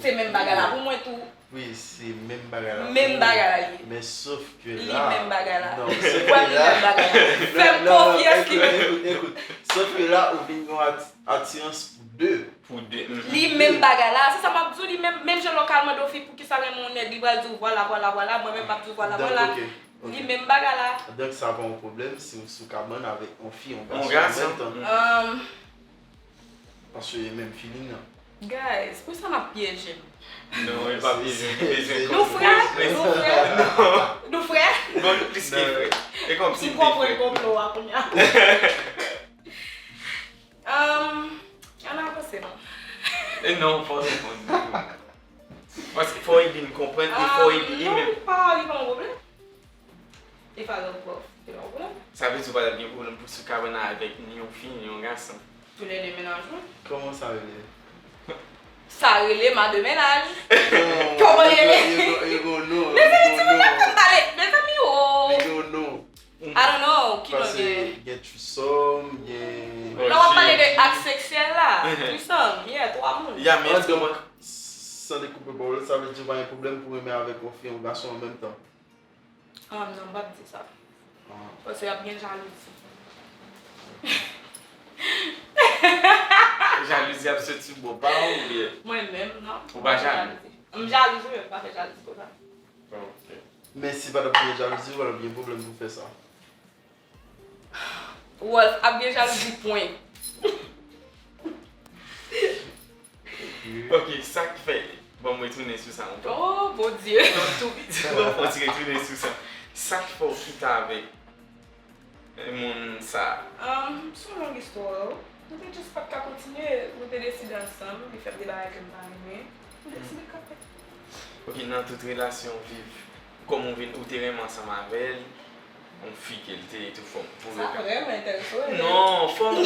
Se menm bagay la pou mwen tou. Wi, se menm bagay la. Menm bagay la li ye. Men sof ke Li la. Menm bagay la. Non, sof Ou wè ke li la. Menm bagay la. Fè m Non, non, konfyans li. Ekout, ekout, ekout. Sof ke la, ou vin gen yon ati- atirans pou de. Pou de. Mm. Li menm bagay la. Se sa m ap di w, li menm, menm jan lè w ka al mande yon fi poukisa l renmen yon nèg, li pral di w vwala, vwala, vwala, mwen menm m ap di w vwala, Donk, vwala. ok, ok. Li menm bagay la. Donk, sa pa yon pwoblèm si w sou kabann avèk yon fi, yon Yon gason an gason. menm tan. Mm. Um, Paske e menm feeling nan. Guys, pou sa n ap pyeje m? Non, e pa pyeje, nou bezwen Nou frè? Nou frè? Nou frè? Bon, nou plis ke frè. E kòmsi M konprann konplo a kounye a. Um, ann avanse non. E non, fò reponn. Paske fò Eddy konprann, e fò Eddy li Non, menm. li pa, li pa yon pwoblèm. Li pa yon pwoblèm. Li pa yon pwoblèm. Sa vle di ou pa t ap gen pwoblèm pou sou kabann avèk ni yon fi, ni yon gason. Toulède mennaj mwen. Kòman sa rele? Sa rele ma de mennaj. Kòman li rele? Yo gen yon non. Mezanmi, ti moun nan fè m pale. Mezanmi, oh. Yo gen yon non. I don't know, ki non Paske gen. Gen threesome, gen. Lè w ap pale de ak seksyèl la, Mhm. Threesome, yeah, twa moun. Ya, men Ah, donk, san dekoupe pawòl, sa vle di ou pa gen pwoblèm pou renmen avèk yon fi, yon gason an menm tan. Ah, non, m p ap di sa. Ah. Paske y ap gen jalouzi. Jalouzi ap soti bò pa ou oubyen? Mwen menm, non. Ou pa jalou? M jalouzi, men m pa fè jalouzi konsa. Ok. Men si pa t ap gen jalouzi, ou pa t ap gen pwoblèm pou fè sa. Wolf ap gen jalouzi pwen. Ok, sa k fè, bon, mwen retounen sou sa ankò. Oh, Bondye. Non, tou piti, bon, fò ti retounen sou sa. Sa k fè w kite avèk moun sa? Um, se yon long istwa, wi. Nou te just pa t ka kontinye, nou te deside ansanm, li fè m de bagay ke m pa renmen. Nou deside kanpe. Ok, nan tout relasyon w viv, kòman w vin, ou te renmen ansanm avè l, yon fi ke l te tou fò pou Sa vrèman enterese w, wi. Non, fò m,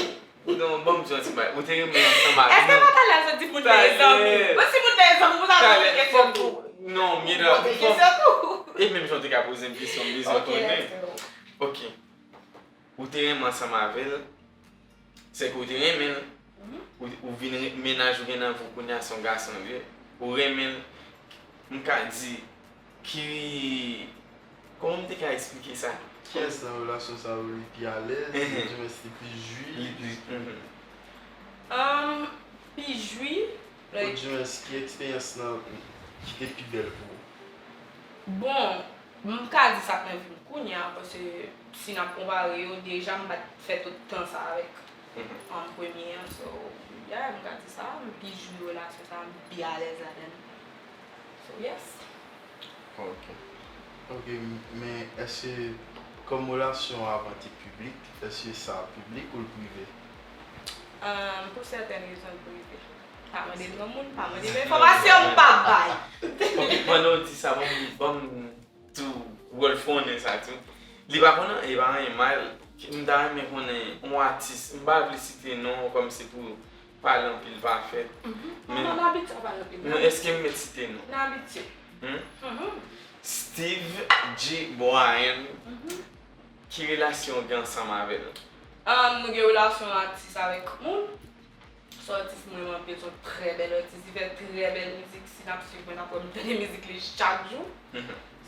non, ban m di yon ti bagay. Ou te renmen ansanm avè l. Èske pa talè a sot di moun nan e zanmi? Bon, si moun nan e zanmi, pou sa poze kesyon tou. Non, mira, Poze kesyon tou. E menm jan w te ka poze m kesyon, m bezwen Ok, konnen. let's go. Ok. Ou te renmen ansanm avè l, se ke ou te renmen l, ou, ou vin re- mennaj ou gen nan vi w kounye a se yon gason li ye, ou renmen l, m ka di, ki, kòman m te ka eksplike sa? Kiyès nan relasyon sa yo li pi alèz, Mhm. oudimwens li pi jwi? Li pi, mhm. Um, pi jwi, like, Oudimwens, ki eksperyans nan ki te pi bèl pou ou? Bon, m ka di sa k nan vi m kounye a, paske si n ap konpare yo, deja m pa t fè tout tan sa avèk Mhm. an premye an, so, yeah, m ka di sa, m pi jwi relasyon sa, m pi alèz ladan l. So, yes. Ok. Ok, men èske kòm relasyon avan te piblik, èske sa piblik ou l prive? Ahn, pou sèten rezon l prive. Pa mande m non moun, pa mande m enfòmasyon, m p ap bay. Ok, pandan w di sa, ban m, ban m tou wòl fonnen sa tou. Li pa konn, li pa anyen mal. M ta renmen konnen yon atis, m pa vle site non kòm se pou pale anpil pa fèt. Non, non, n abitye a pale anpil. Men èske m mèt site non? N abitye. Steve G Bryan, ki relasyon w gen ansanm avè l? Ahn, nou gen relasyon atis avèk moun. Se yon atis mwen renmen anpil, se yon trè bèl atis, li fè trè bèl mizik, si n ap swiv mwen n ap wè m tande mizik li chak jou.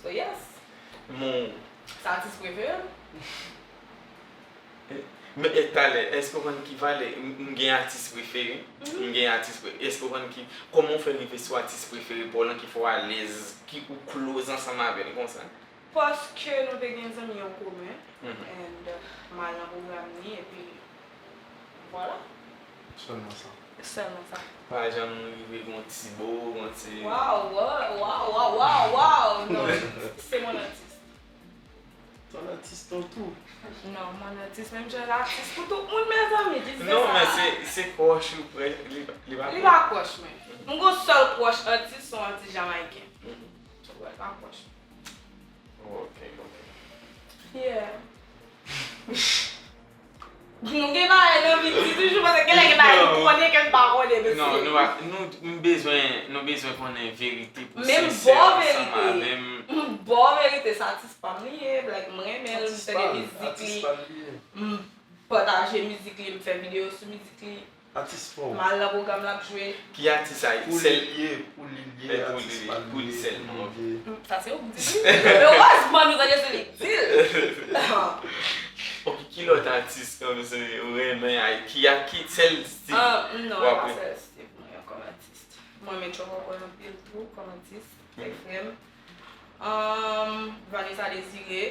So yes. Mon, Se atis prefere m. Men e talè, èske w konn ki valè m m gen atis prefere? M gen atis pre, èske w konn ki, kòman w fè rive sou atis prefere pa w lan ki fè w alèz, ki ou close ansanm avè l konsa? Paske nou te gen zanmi an komen and m al nan pwogram li epi vwala. Sèlman sa. Sèlman sa. Pa janm rive gon ti bo, gon ti. Waw, waw, waw, waw, waw, waw, non, se mon atis. Ton atis ton tou. Non, mon atis, menm jan l atis pou tout moun, mezanmi, ki se Non, sa? Men se se crush ou prè, li pa li pa Li pa crush mwen. M gon sèl crush atis, se yon atis jamayiken. So, wè, li pa crush. Ok, ok. Yeah. Nou gen bagay n anvi di toujou, paske gen lè gen bagay nou konnen ke n pa konnen, men Non, si nou pa, nou, m bezwen, nou bezwen konnen verite pou Men m sensè ba w ansanm verite. Avè m. M ba w verite, se atis pa m li ye, like, m renmen l, m tande mizik li, m pataje mizik li, m fè videyo sou mizik li, Atis pa w. M al nan pwogram l ap jwe. Ki atis a Pou sèl li ye, pou li ye, Eh, pou atis li, pa li pou li ye, sèlman, pou ok. li ye. Mm, sa se ou k di li. Erezman nou tande se li k di l. Ok, ki lòt atis kòmsi ou renmen a, ki a ki sèl stil Ah, non, w e ap pa renmen? Sèl Steve mwen kòm atis. Mwen renmen Tchòkòkòy anpil tou kòm atis, fèk frè m. Um, Vanessa Désiré.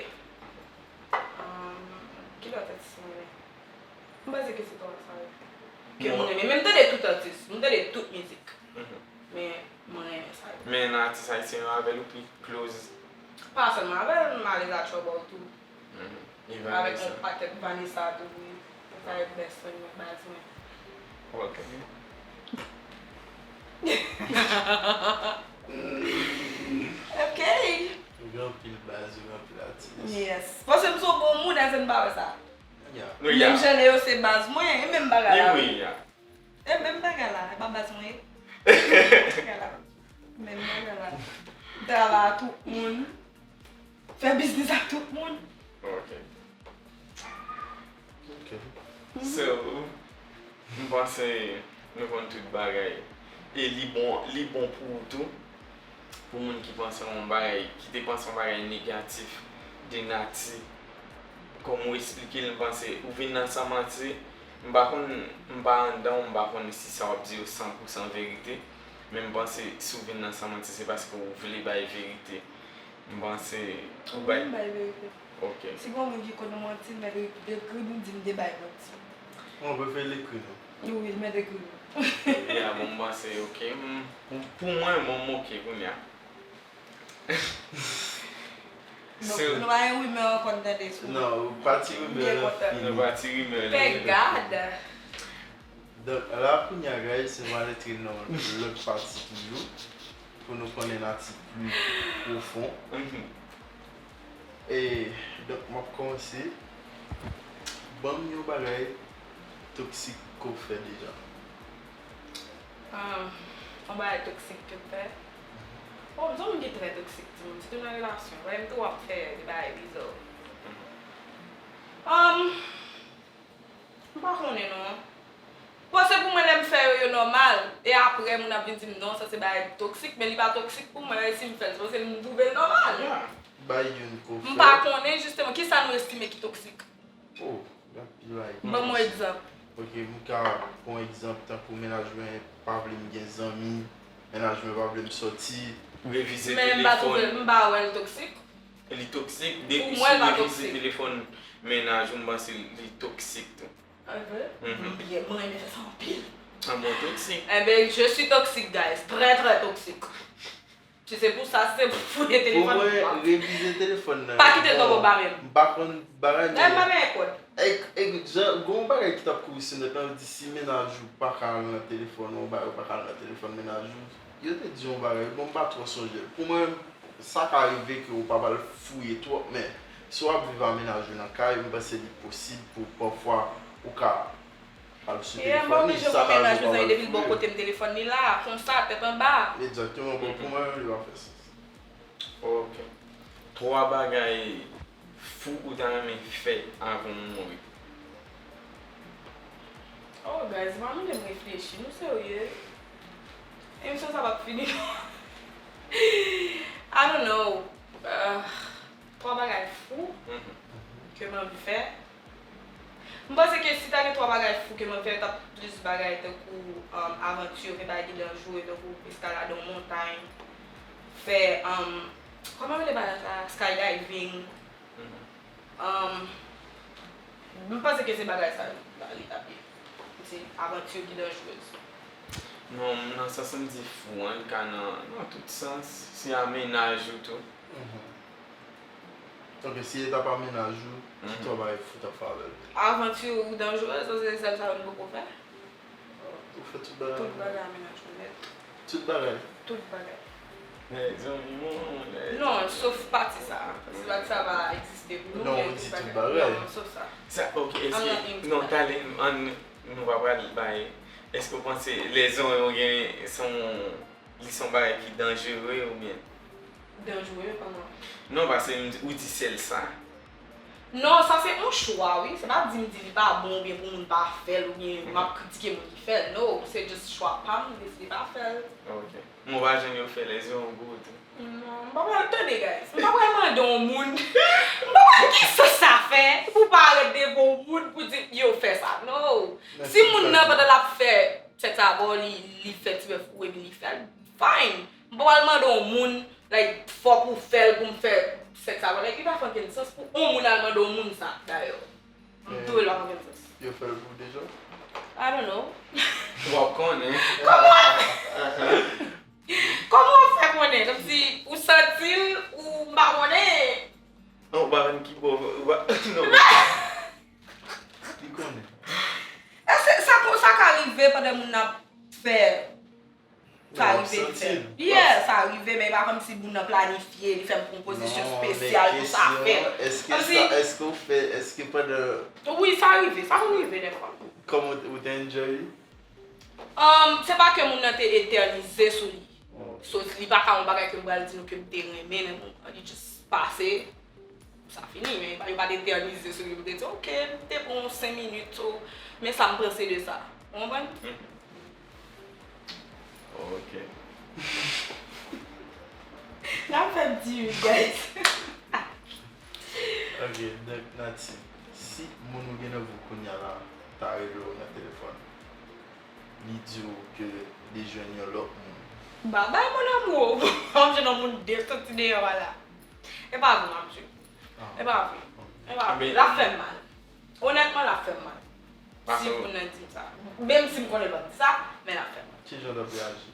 Um, ki lòt atis mwen renmen? M panse ke se twa sa yo. Ke mwen renmen. Men m tande tout atis, m tande tout mizik. Men mwen renmen sa yo. Men nan atis ayisyen yo avè l ou pi close? Pa sèlman avè l, m alèz a Trouble tou. Mhm. E Avèk Vanessa. Yon pakèt Vanessa tou, wi. Sa e best friend mwen, baz mwen. Ok. Ok. Ou gen anpil baz, ou gen anpil atis. Yes. Paske m se yon bon moun, èske n pa wè sa? Ya. Nou ya. Menm jan yo se baz mwen, e menm bagay la. Wi, ya. E menm bagay la, e pa baz mwen ye. Menm bagay la. Menm bagay la. Travay ak tout moun. Fè biznis ak tout moun. Ok. Ok. So, m panse nou konn tout bagay. E li bon, li bon pou ou tou. Pou moun ki panse yon bagay, ki te panse yon bagay negatif de Nati, kòm ou esplike l, m panse ou vin nan San Manti, m pa konn, m pa anndan w, m pa konn si sa w ap di yo san pou san verite, men m panse si w vin nan San Manti, se paske w vle bay verite. M panse ou bay. M bay verite. Ok. Si gon moun ki konn nou manti, l mèt ekri nou, di m te bay manti. Mwen prefere l ekri nou. Wi, l mèt ekri nou. Ya, bon, m panse, ok. M, pou, pou mwen, bon, m ok kounye a. Donk, nou pa gen rimè ankò n tande sou. Non, pati rimè Byen lan kontan. fini. Nou pati rimè lan. Thank God. Donk, la kounye a, guys, nou va antre nan lòt pati toujou, pou nou konnen Nati pli pwofon. Mhm. E, donk, m ap kòmanse. Ban m yon bagay toksik ke w fè deja. Um, yon bagay toksik ke m fè. Bon, m se yon moun ki trè toksik, timoun. Sitou nan relasyon. Wè, m tou ap fè de bagay bizò. Um, m pa konnen non. Bon, se pou mwen lè m fè yo, yo nòmal. E apre, moun ap vin di m non, sa se bagay toksik, men li pa toksik pou mwen, e si m fè l, se paske m twouve l nòmal. Bay youn ke w fè. M pa konnen, jisteman, kisa nou estime ki toksik? Oh, gen anpil bagay. Ban m yon egzanp. Ok, m ka pran egzanp tankou mennaj mwen pa vle m gen zanmi, mennaj mwen pa vle m sòti. Revize Men m pa twouve, telefòn. M pa wè l toksik. Li toksik, Pou depi mwen, l sou pa revize toksik. Telefòn mennaj ou, m panse li toksik tou. Ah, vre? Mhm. M byen, mwen renmen fè sa anpil. An bon toksik. Eh ben, je suis toxique, guys. Très, très toxique. Se pou sa, se pou fouye telefòn. Omwen, revize telefòn nan. Pa kite l nan men w menm. M pa konn bagay. Lè m pa genyen kòd. Ek, ek, jan, gon bagay ki t ap kouri sou nèt la, yo di si mennaj ou pa ka al nan telefòn, ou ba yo pa ka al nan telefòn mennaj ou, yo te di yon bagay, bon, m pa twò sonje l. Pou mwen, sa ka rive ke ou pa pral fouye twòp, men si w ap viv a mennaj ou nan kay, m panse li posib pou pafwa ou ka al sou telefòn li, sa ka rive ou pa pral fouye. Yeah, m pa oblije pran mennaj mwen, depi l bò kote m telefòn li la, konsa, tèt anba. Egzakteman, bon, pou mwen, li pa fè sans. Ok. Twa bagay fou ou ta renmen fè avan w mouri? Oh, guys, pa mande m reflechi, nou serye? Emisyon sa p ap fini. I don't know. Ah, twa bagay fou ke m anvi fè. M panse ke si ta gen twa bagay fou ke mwen fè, t ap plis bagay tankou, um, avanti, fè bagay ki danjere, tankou eskalade yon montay, fè, um, kòman yo rele bagay sa? Skydiving. Um, m panse ke se bagay sa yo, li t ap ye. Se avanti ki danjere. Non, nan sans m di fou an, li ka nan, nan tout sans. Se a mennaj ou tou. Ok, si e t ap a mennaj ou, ki twa bagay fou w t ap fè avè l? Avanti ou danjere, sa se sèl sa yo m poko fè. Ou fè tout bagay. Tout bagay a mennaj mwen nèt. Tout bagay? Tout bagay. Mezanmi, mwen, mwen. Non, sof pati sa. Paske pati sa pa egziste pou nou, men tout bagay. Non, ou di tout bagay. Non, sof sa. Sa, ok, èske, non, talè, ann, nou pa pral bay, èske w panse lèzon yo gen, se yon Li se yon bagay ki danjere oubyen? Danjere, kòman? Non, paske m di, ou di sèl sa. Non, sa se yon chwa, wi. Se pa di m di li pa bon oubyen pou moun pa fè l oubyen m ap kritike moun ki fè l. No, se just chwa pa m, m deside pa fè l. Ok. Mwen pa janm yo fè lèzon yon gwo tou. Non, m pa pral tande, guys. M pa pral mande yon moun. M pa pral gen sans sa fè pou pa rete pou yon moun pou di yo fè sa. No. Si moun nan pandan l ap fè sèks avè w, li, li fè ti bèf ou epi li fè l, fine. M pa pral mande yon moun, like, fòk ou fè l pou m fè sèks avè w. Like, li pa fè okenn sans pou yon moun al mande yon moun sa, dayè. M twouve l pa fè okenn sans. Yo fè l pou w deja? I don't know. W ap konnen. Kòman? Kòman w fè konnen? Kòmsi ou santi l, ou m pa konnen. Non, ou pa konn ki bò, ou pa, non. Li konnen. Èske sa, sa ka rive pandan moun nan ap fè? Sa rive li fè. Yeah, sa rive, men e pa kòmsi moun nan planifye, li fè m pwopozisyon espesyal pou sa fèt. Kòmsi, èske w fè, èske pandan... Wi, sa rive, sa konn rive dèfwa. Kòman ou te enjoy li? Um, se pa ke moun nan te etènize sou li. So, li pa ka yon bagay ke m pral di nou ke m te renmen, men bon, li just pase. Sa fini, men yo pa t etènize sou li pou te di, ok, m te pran yon senk minit, so, men sa m panse de sa. Ou konprann? Ok. N ap fè m timid, guys. Ok, donk, Naty, si moun ou gen nan vi w kounye a la ta rele w nan telefòn, li di w ke li jwenn yon lòt moun. Babay, mon amour! M ap jwenn yon moun de soti deyò a la. E pa vre, m ap jwenn. E pa vre. E pa vre. L ap fè m mal. Onètman, l ap fè m mal. Si moun nan di m sa. Menm si m konnen l p ap di sa, men l ap fè m mal. Ki jan w t ap reyaji?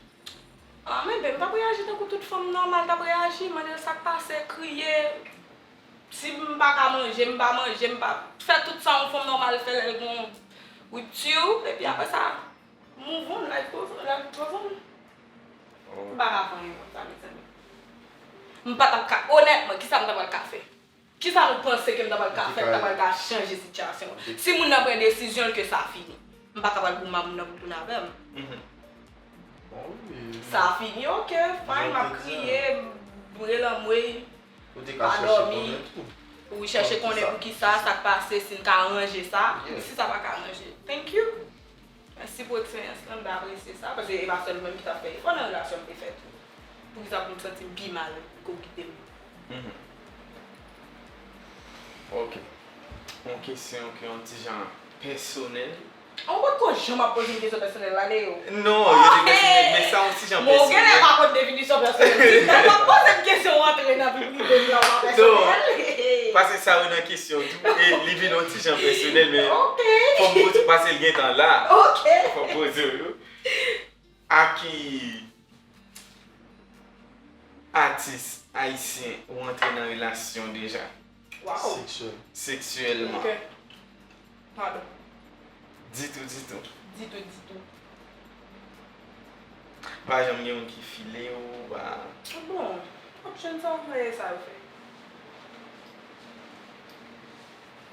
Ah, men ben, m t ap reyaji tankou tout fanm nòmal t ap reyaji, mande l sa k pase, kriye. Si m pa ka manje, m pa manje, m pa fè tout sa yon fanm nòmal fè lè l gon ripti, epi apre sa, move on, life goes on, life goes on. M pa ka fè anyen kont sa, mezanmi. M pa t ap ka, onètman, kisa m ta pral ka fè? Kisa nou panse ke m ta pral ka fè, k ta pral ka chanje sitiyasyon an? Si moun nan pran desizyon l ke sa fini, m pa ka pral goumen ak moun nan pou l tounen avè m. Sa fini, ok, fine, m ap kriye, m boure lanmwey. Ou te ka chèche konnen tou. Wi, chèche konnen poukisa, sa k pase, si n ka ranje sa, si sa pa ka ranje. Thank you. Mèsi pou eksperyans lan, m ta apresye sa, paske e pa sèl mwen ki t ap fè efò nan relasyon m te fè tou. Poukisa pou m santi m pi mal ke w kite m? Ok. Yon kesyon ki yon ti jan pèsonèl. Ou potko janm ap poze m kesyon pèsonèl la, Leo? Non, yo te pèsonèl, men sa yon ti jan pèsonèl. Bon, ou genlè pa konn definisyon pèsonèl. Si w ap poze m kesyon, w antre nan vi prive m la, w pa pèsonèl. Non, paske sa yo nan kesyon tou, e li vin yon ti jan pèsonèl, men fò m poze, paske l gentan la. Ok. Fò m poze w yo. A ki, atis ayisyen ou antre nan relasyon deja? Waw. Seksyèl. Seksyèlman. Ok. Padon. Ditou, ditou. Ditou, ditou. Pa janm gen moun ki file w, pa. Bon, w ap jwenn sa w vle, sa yo fè.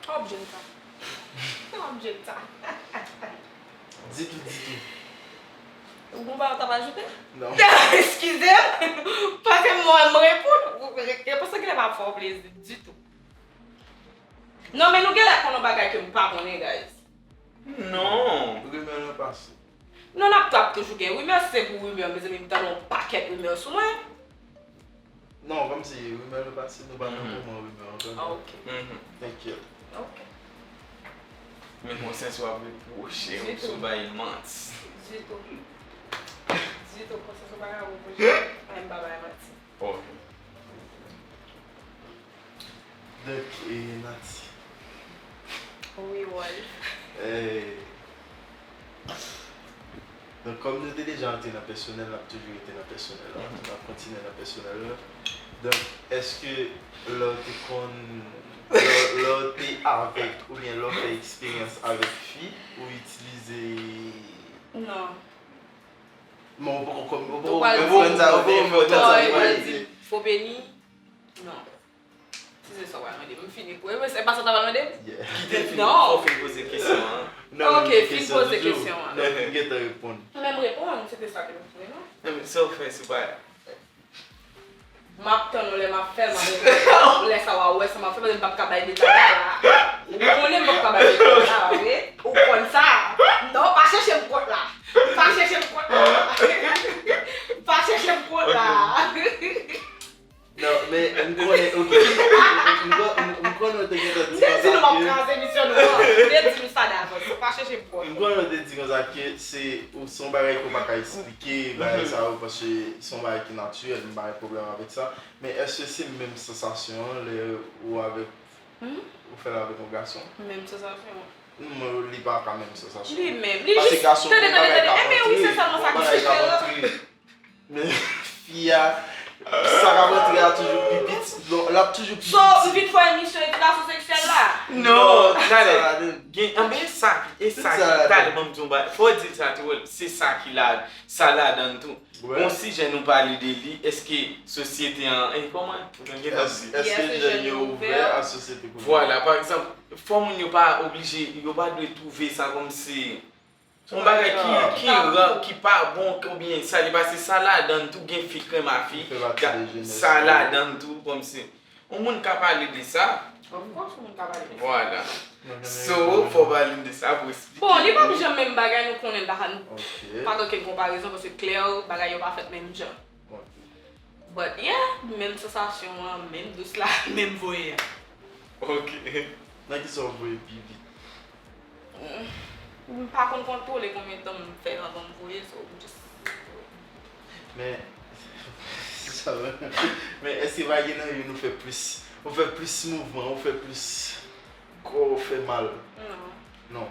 W ap jwenn sa. W ap jwenn sa. Ditou, ditou. Ou gon bagay w t ap ajoute? Non. Eskize m. Paske mwen, m reponn. Repons lan genlè pa fè w plezi ditou. Non, men nou genlè konn yon bagay ke m pa konnen, guys. Non. Rimè nan pase. Non, n ap, t ap toujou gen rimè, si se pou rimè, mezanmi, m tande yon pakèt rimè sou mwen. Non, kòmsi rimè nan pase, nou pa nan moman rimè an, tande. Ah, ok. Tenkèt. Ok. Men konsyans ou ap repwoche m si w bay manti. Ditou. Ditou, konsyans ou pa ka repwoche m. Mwen, m pa bay manti. Ok. Donk, e, Naty. Wi, Wòl. Eh, donk, kòm nou te deja antre nan pèsonèl, n ap toujou rete nan pèsonèl la. N ap kontinye nan pèsonèl la. Donk, èske lè w te konn, lè, lè w te avèk, oubyen lè w fè eksperyans avèk fi, ou itilize. Non. Bon, ou poko konn, ou poko konprann sa, ou poko konprann sa, ou pral di fo peni? Non. Si se sa w pral mande m, m fini pou. E se pa sa w ta pral mande m? Kite l fin, fò w fin poze kesyon an. Non, men ok, fin poze kesyon an. Non, m gentan reponn. Men m reponn, se te sa ke m vle, non? Non, men sa w fè, se pa. M ap tann ou lè m ap fè l, m ap reponn. Lè sa w a wè sa m ap fè, paske m p ap ka bay detay la la. Ou konnen m p ap ka bay detay la la, wi. Ou konn sa. Non, pa chèche m kont la. Pa chèche m kont la. Pa chèche m kont la. Non, men m konnen, ok. M, m, m, m konnen w te gentan di konsa ke. M te di nou m ap kraze emisyon nou an. M te di nou sa davans. Pa chèche m kont. M konnen w te di konsa ke se, ou, se yon bagay ke w pa ka eksplike, bagay sa yo, paske se yon bagay ki natirèl, m pa gen pwoblèm avèk sa. Men èske se menm sansasyon an lè ou avèk, ou fè l avèk yon gason? Menm sansasyon an. Non, li pa ka menm sansasyon. Li menm. Li jis, tande, tande, tande. Enben wi, se sèlman sa ki diferan. Men fi a, sa k ap rantre a toujou pi piti. Bon, l ap toujou pi piti. So, m vin fè emisyon edikasyon seksyèl la? Non, talè. Gen, anben, e sa ki, e sa ki, talè, ban m di w yon bagay. Fò w di l sa tou, se sa ki la, sa ladan l tou. Bon, si jèn nou pale de li, èske sosyete an, e kòman? Ou gentan di. Èske jèn yo ouvè a sosyete kounye a? Vwala, pa egzanp, fò moun yo pa oblije, yo pa dwe twouve sa kòmsi yon bagay ki, ki ran, ki pa bon, oubyen sa li pase, sa ladan tou gen fi krèmafi, sa ladan tou, kòmsi yon moun ka pale de sa. Of course, yon moun ka pale de sa. Vwala. So, fò w pale de sa pou eksplike. Bon, li p ap janm menm bagay, nou konnen l pa, nou pa gen okenn konparezon, paske klè, bagay yo pa fèt menm jan. But yeah, menm sansasyon an, menm dous la, menm voye a. Ok. Nan kisa w voye pi vit? Mm, m pa konn kontwole konbyen tan m fè anvan m voye, so m just voye. Men, sa va. Men èske pa gen nan youn ou fè plis, ou fè plis mouvman, ou fè plis kò w fè mal? Non. Non.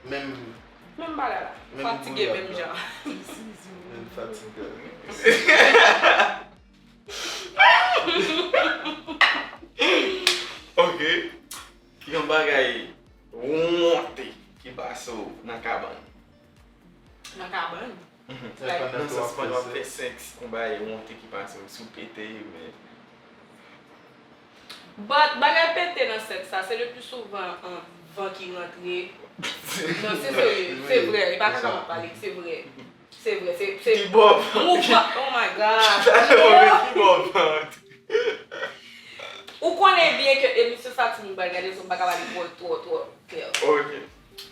Menm. Menm bagay la. Menm fatige menm jan. Menm fatige. Ok. Yon bagay wonte ki pase w nan kabann. Nan kabann? Mhm. Like, nan sans pandan w ap fè sèks, yon bagay wonte ki pase w, si w pete, men. But, bagay pete nan sèks sa, se le pli souvan, um, van ki rantre. Non, se serye, se vrè, e pa sa m ap pale, se vrè. Se vrè, se, se mouvman, oh my God. Ou konnen byen ke emisyon sa timoun pral gade, so m pa ka pale twò, twò, twò klè. Ok.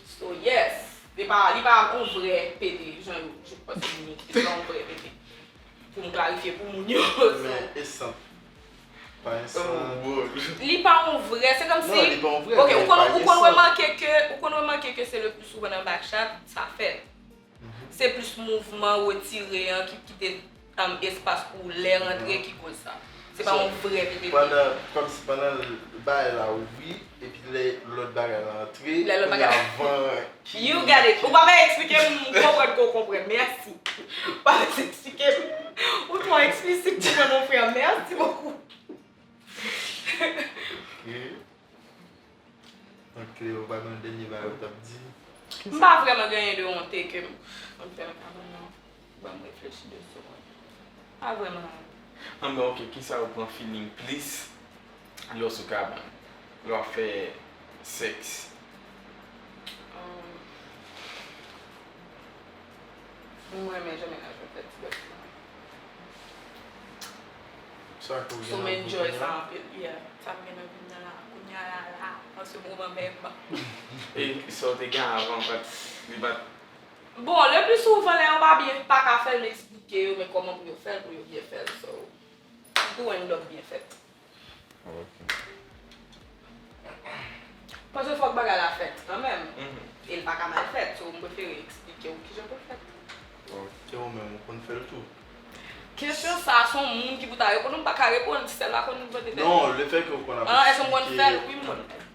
So, yes. Li pa, li pa yon vrè pete, jan yo, je pense, li pa yon vrè pete. Pou m klarifye pou moun yo. Men, e sant. Pa yon sant. Li pa yon vrè, se kòmsi. Non, li pa yon vrè, men pa yon sant. Ok, ou konn, ou konn remake ke, ou konn remake ke se le pli souvan nan backchat, sa fèt. Se plis mouvman retire an ki kite, um, espas pou lè rantre ki koz sa. Se pa yon vrè V P P. Pandan, kòmsi pandan bagay la ouvri, epi lè lòt bagay la antre, Lè lòt kounye a bagay- van ki. You get it. Ou pa bay eksplike m, m konprann ke w konprann. Mèsi. Ou pa bay eksplike m. Ou twò eksplisit pou mwen, mon frè. Mèsi bokou. Ok. Donk, Cléo, pa gen yon dènye bagay ou t ap di? M pa vrèman genyen de honte ke m konn fè nan kabann nan. Ban m reflechi de sou mwen. Pa vrèman. Anben, ok, kisa ou pran feeling plis lè w sou kabann? Lè w ap fè sèks? Um, m renmen jan mennaj mwen fè ti bèt pou mwen. Sa ke w So gen m nan enjoy gou sa a? Anpil, yeah. Sa m gen nan vi m nan la, kounye a la, la, an se moman menm. E sa w te gen avan, pat, li pat. Bon, le pli souvan lè yo pa byen, pa ka fè l, m eksplike yo, men kòman pou yo fè l, pou yo byen fè l. So, m tou end up byen fèt. Ok. Paske fòk bagay la fèt kanmenm. Mhm. E l pa ka mal fèt, so m prefere eksplike w kijan pou l fèt. E ou menm, ou konn fè l tou? Kesyon sa a, se yon moun ki pou ta reponn, m pa ka reponn, sèl pa konn pote tèt. Non, le fè ke ou konn ap Ah, èske m konn fè l? Wi, m konn fè l.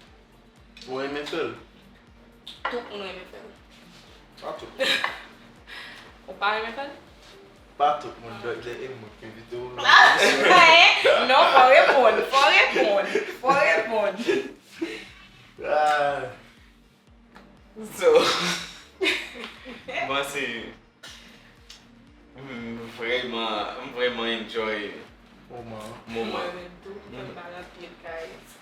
Ou renmen fè l? Tout moun renmen fè l. Pa tout. Ou pa renmen fè l? Pa tout moun, dòk lè e moun ki envite w. Non, fò reponn, fò reponn, fò reponn. Ah, So, m panse m vrèman, m vrèman enjoy moman. moman. Mwen menm tou, m fè m pale anpil, guys.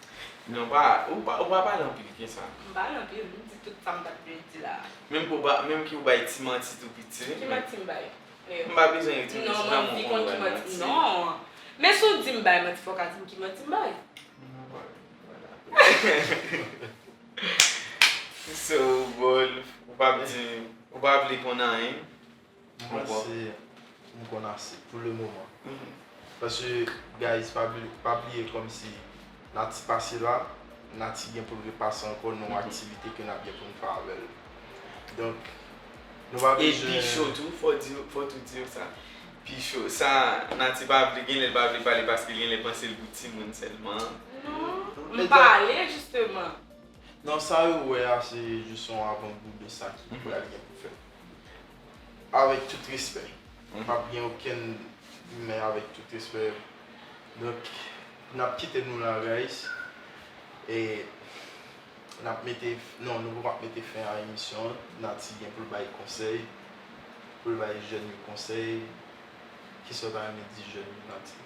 Non, pa, ou pa, ou pa pale anpil ke sa. M pale anpil, m di tout sa m t ap vle di la. Menm ke w ba, menm ke w bay ti manti tou piti. Ki manti m bay? M pa bezwen retounen Non, sou m sa anvi mwen konn konn ki bay manti. manti. Non. Men si w di m bay manti, fò w ka di m ki manti m bay. So, bon, ou pa di, ou pa vle konn anyen. Mwen se, m konn ase, pou le moman. Mhm. Paske, guys, pa bli-, pa bliye kòmsi Nati pase la, Nati gen pou l repase ankò nan yon aktivite ke n ap gen pou n fè avè l. Donk, nou pa E bezwen. Pi cho tou, fò di, fò tou di yo sa. Pi cho. Sa, Nati pa vle, genlè l pa vle pale paske genlè l panse l pou timoun sèlman. Non, m pale, jisteman. Non, sa yo wè a, se jis yon avangou de sa ki pral gen pou fèt. Avèk tout respè. M p ap gen okenn men avèk tout respè. Donk, n ap kite nou la, guys. E n ap mete, non, nou pap mete fen a emisyon an. Nati gen pou l bay konsèy, pou l bay jèn yo konsèy. Kisa w ta renmen di jèn yo, Nati?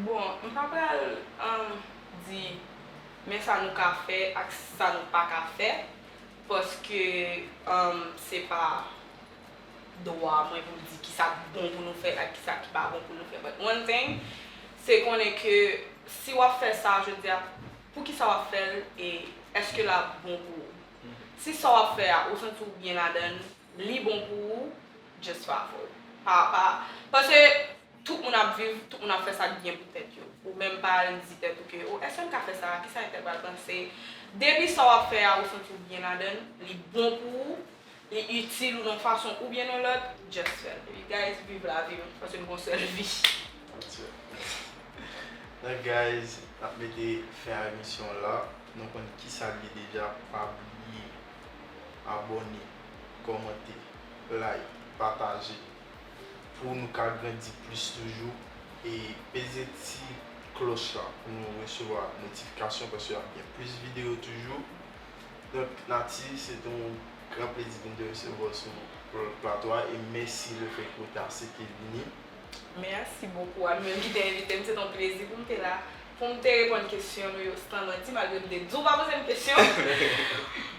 Bon, m pa pral um, di men sa nou ka fè ak sa nou pa ka fè, paske um, se pa dwa mwen pou m di kisa k bon pou nou fè ak kisa ki pa bon pou nou fè. But one thing, se konnen ke si w ap fè sa, jodi a, poukisa w ap fè l e èske l ap bon pou ou? Si sa w ap fè a, ou santi w byen ladan l, li bon pou ou, just fè afè w. Pa, pa, paske tout moun ap viv, tout moun ap fè sa k byen pou tèt yo. Ou menm pa al di tèt ou ke, o, èske m ka fè sa? Kisa entèl pral panse? Depi sa w ap fè a, ou santi w byen ladan l, li bon pou ou, li itil ou nan yon fason oubyen nan lòt, just fè l. Epi guys, viv lavi nou, paske nou gon sèl vi. Donk, guys, n ap mete fen a emisyon an la. Nou konn kisa l ye deja. Pa bliye abòne, kòmante, like, pataje. Pou nou ka grandi plis toujou. E peze ti klòch la pou nou resevwa notifikasyon paske ap gen plis videyo toujou. Donk, Nati, se te yon gran plezi pou m te resevwa w sou pl-, plato a e mèsi lefètke w te aksepte vini. Merci beaucoup. A nou menm ki te envite m, se te yon plezi pou m te la. Pou m te reponn kesyon nou yo san manti, malgre m te di w pa poze m kesyon.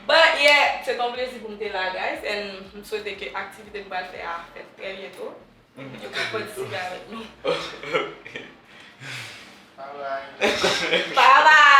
But yeah, se te yon plezi pou m te la, guys. And m swete ke aktivite nou pral fè a fèt trè byento. Yo ka patisipe avèk nou. Bye bye. Bye bye!